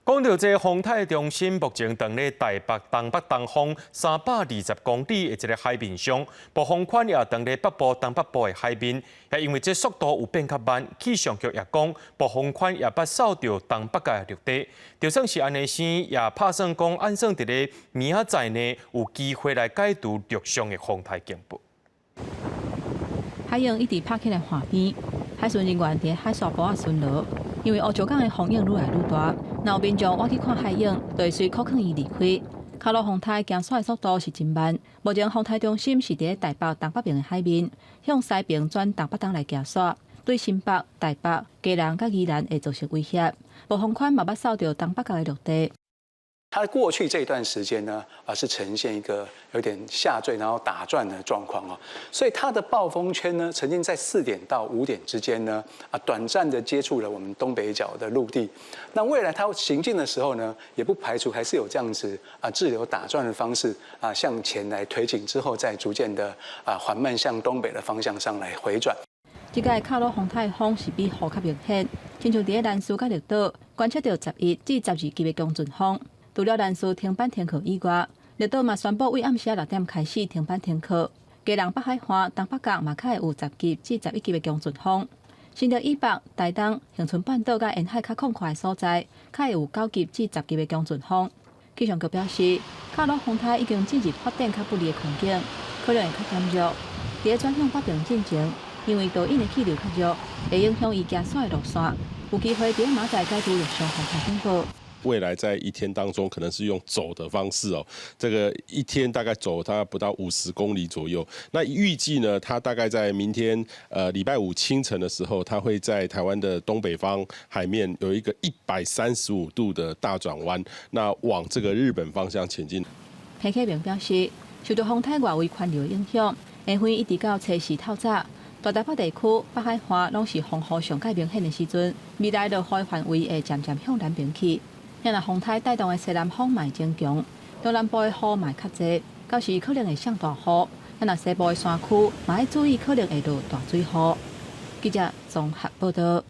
講到這風颱中心，目前佇咧台北東北東方320公里的一个海面上，暴風圈也佇咧北部東北部的海面。也因為這速度有變較慢，氣象局也講，暴風圈也捌掃著東北角的陸地。就算是按呢生，也拍算講，按算佇咧明仔載呢，有機會來解除陸上的風颱警報。海鷹一直拍起來岸邊，海巡人員佇海沙埔仔巡邏，因為烏石港的風湧愈來愈大，若有民眾倚去看海鷹，就會隨扣囥伊離開。卡努風颱行煞的速度是真慢，目前風颱中心是佇台北東北邊的海面，向西邊轉東北東來行煞，對新北、台北、基隆佮宜蘭會造成威脅。暴風圈嘛捌掃著東北角的陸地。它過去這段時間呢，啊是呈現一個有點下墜然後打轉的狀況哦，所以它的暴風圈呢，曾經在4點到5點之間呢，啊短暫的接觸了我們東北角的陸地。那未來它行進的時候呢，也不排除還是有這樣子啊滯留打轉的方式啊向前來推進，之後再逐漸的啊緩慢向東北的方向上來回轉。這屆卡努風颱風是比雨較明顯，親像佇咧蘭嶼佮綠島觀測著11至12級的強陣風。除了蘭嶼停班停課以外，綠島嘛宣布對暗時6點開始停班停課。基隆北海岸、東北角嘛較會有10級至11級的強陣風。新竹以北、台東、恆春半島佮沿海較廣闊的所在，較會有9級至10級的強陣風。氣象局表示，卡努風颱已經進入發展較不利的環境，可能會較減弱。佇咧轉向北邊進前，因為導引的氣流較弱，會影響伊行煞的路線，有機會佇咧明仔載解除陸上風颱警報。未來在一天當中，可能是用走的方式哦，這個一天大概走它不到50公里左右。那預計呢，它大概在明天禮拜五清晨的時候，它會在台灣的東北方海面有一個135度的大轉彎，那往這個日本方向前進。彭啟明表示，受到風颱外圍環流影響，下昏一直到初四透早，大台北地區、北海岸攏是風雨上蓋明顯的時陣，未來落雨的範圍會漸漸向南邊去。若風颱帶動的西南風嘛會增強，中南部的雨嘛會較濟，到時可能會上大雨。若西部的山區嘛愛注意可能會落大水雨。記者綜合報道。